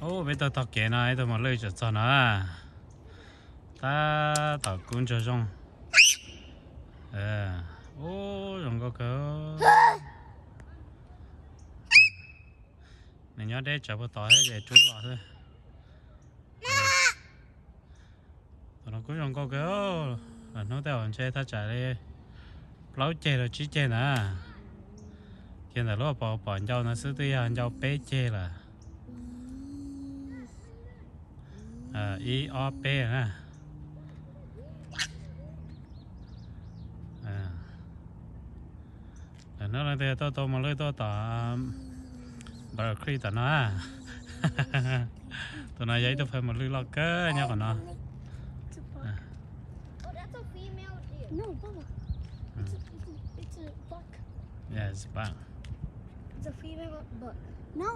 Ub, peb tuaj tog kev no ib tug mos lwj tseem txog no. Tab tom kub ntsuag zoo. Ub, zoo nkauj kawg. Nws nyob deb tsawv puag tod thiab ces rub los xwb. Tus no kuj zoo nkauj kawg. Los hnub tej zaum ntshe thaj tsam li plaub ceg los tsib ceg ntawd. Kiag ntawm lub pom pom ncau no xwb twb yog ncau peb ceg lawm. Ib ob peb na. Lawm no leej twg tuaj tua mos lwj tuaj tom Battle Creek tom no. Tus no yog ib tug fais mos lwj loj kawg nyob qhov no. No, Bubba. It's a, it's a, it's a buck. Yeah, it's a buck. It's a female buck. No.